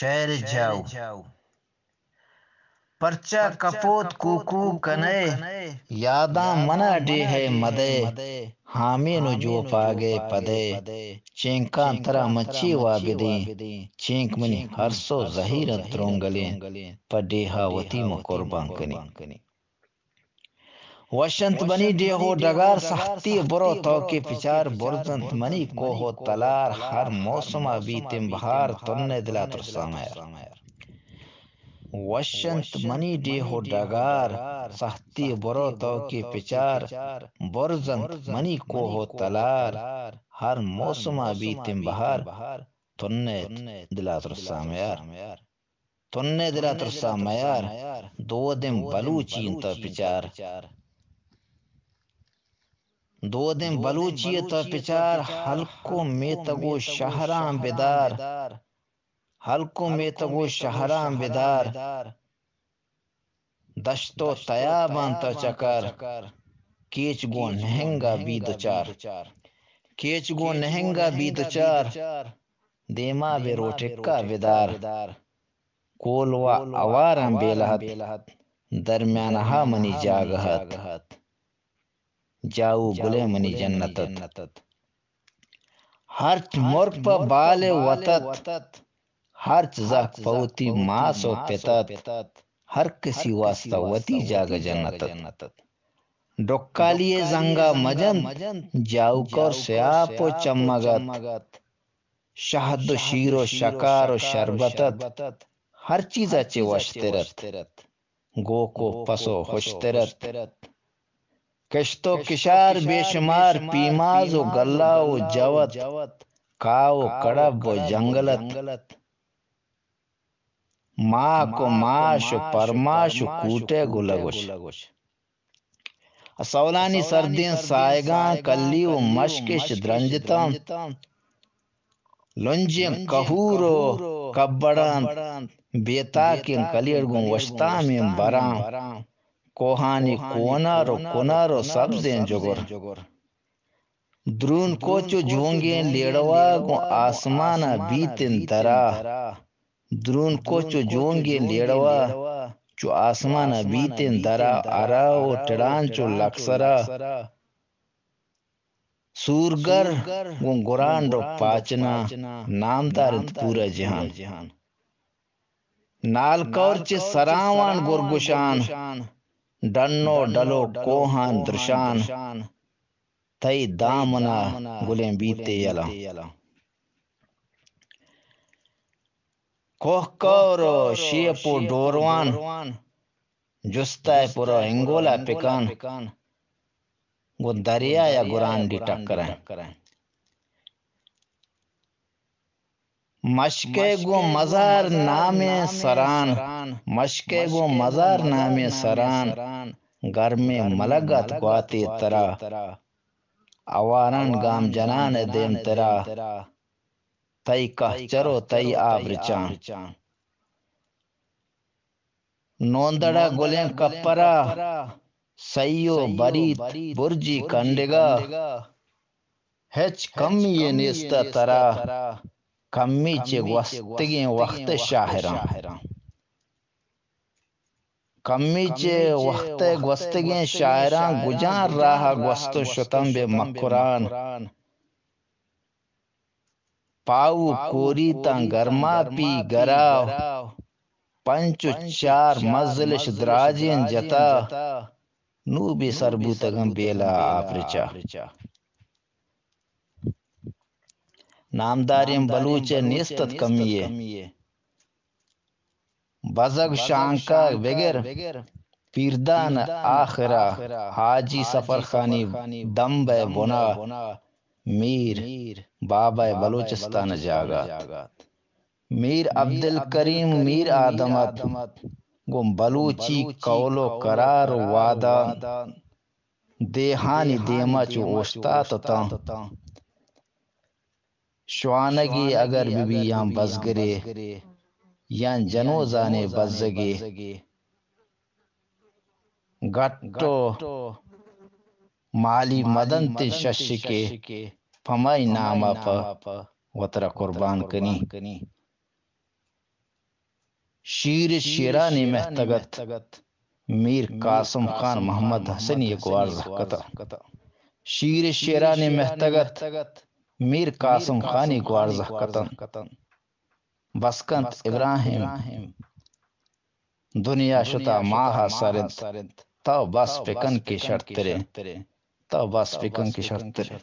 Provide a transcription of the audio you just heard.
شعر جاؤ۔ پرچا کپوت کوکو کنئے، یاداں منا ڈیہہ ءَ مدئے، ہامین و جوپاگ ءِ پدئے، چینکاں ترا من چے وا بدیں، چینک منی ہرس و زہیر انت ترونگلیں، پہ ڈیہہ ءَ وتی من قربان کنیں۔ وش انت منی ڈیہہ و ڈگار، سہتی برو توکے پچار، برز انت منی کوہ و تلار، ہر موسم ءَ بیتیں بہار، تن ءِ دل ءَ ترساں میار۔ وش انت منی ڈیہہ و ڈگار، سہتی برو توکے پچار، برز انت منی کوہ و تلار، ہر موسم ءَ بیتیں بہار، تن ءِ دل ءَ ترساں میار۔ تن ءِ دل ءَ ترساں میار، دودیں بلوچی انت پچار۔ دودیں بلوچی انت پچار، ہلک و میتگ و شہراں بدار۔ ہلک و میتگ و شہراں بدار۔ دشت و تیاباں تو چکر، کیچ گوں نہنگ ءَ بی دچار۔ کیچ گوں نہنگ ءَ بی دچار، دیما بہ روٹکا بدار۔ کول و آواراں بیلہت، درمیانہ ءَ منی جاگہ ات۔ جاؤ گلیں منی جنت ات۔ ہرچ مرگ پہ بال ءَ وتت، ہرچ زہگ پہ وتی ماس و پت ات، ہر کسی واسطہ وتی جاگہ جنت ات۔ ڈکالی ءِ زنگ ءَ مجنت، جاؤ کور سیاپ و چمگ ات۔ شہد و شیر و شکار و شربت ات، ہر چیز ءَ چہ وشتر ات۔ گوک و پس و ہشتر ات۔ کشت و کشار بے شمار، پیماز و گلہ و جو ات، کاہ و کڑب و جنگل ات۔ ماک و ماش و پرماش و کوٹگ و لگوش۔ سولانی سردیں ساہگاں کلی و مشکش درنجتاں۔ لنجیں کہور و کبڑاں، بے تاکیں کلیڑ گوں وشتامیں براں۔ کوہانی کونر و کنر و سبزیں جگر۔ درون کوچ و جونگیں لیڑوا گوں آسمان ءَ بیتیں درا۔ درون کوچ و جونگیں لیڑوا چو آسمان ءَ بیتیں درا، ارا و ٹڑانچ و لکسرا۔ سورگر گوں گرانڈ و پاچناں نامدار انت پورا جہان۔ نالکور چہ سراوان گرگشان، ڈن و ڈل و کوہان درشان، تئی دامنا گلیں بیتے یلاں۔ کوہ کور و شیپ و ڈوروان، جستائے پرا ہنگولا پکان، گوں دریا یا گرانڈی ٹکریں۔ مشکے گوں مزار نامیں سران، مشکے گوں مزار نامیں سران، گرمیں ملگ ات گواتے ترا، آواران گام جنان ءِ دیمترا، تئی کہچر و تئی آبرچان۔ نوندڑا گلیں کپرا، سئی و بریت برجی کنڈگا، ہچ کمی یے نیست ترا، کمی چہ گوستگیں وخت شاعراں۔ کمی چہ وخت گوستگیں شاعراں، گجان راہ گوست و شتم بہ مکران۔ پاؤ کوری تاں گرماپی گرا، پنچ و چار مزلش دراجیں جتا، نوں بے سر بوتگاں بیلا آپرچا۔ نامداریں بلوچ ءَ نیست ات کمی یے۔ بزگ شانکا بگر پیردان آخرا، حاجی سفرخانی دمب ءِ بنا، میر بابا ءِ بلوچستان ءِ جاگہ ات۔ میر عبدالکریم میر آدم ات، گوں بلوچی قول و قرار و وعدہ دیہانی دیما چو اوشتات اتاں۔ شوانگے اگر بہ بی یاں بزگرے، یاں جنوزانے بزگے، گٹ و مالی مدنت ششکے، پمائی ناما پہ وترا قربان کنی۔ شیر شیرانی مہتگت، میر قاسم خان محمد حسنی گوارزہ کتہ۔ شیر شیرانی مہتگت، میر قاسم خانی گوارزہ کتہ۔ بس کنت ابراہیم، دنیا شتا ماہ سرنت، تو بس پکن کہ شرترے، تو بس پکن کہ شرترے۔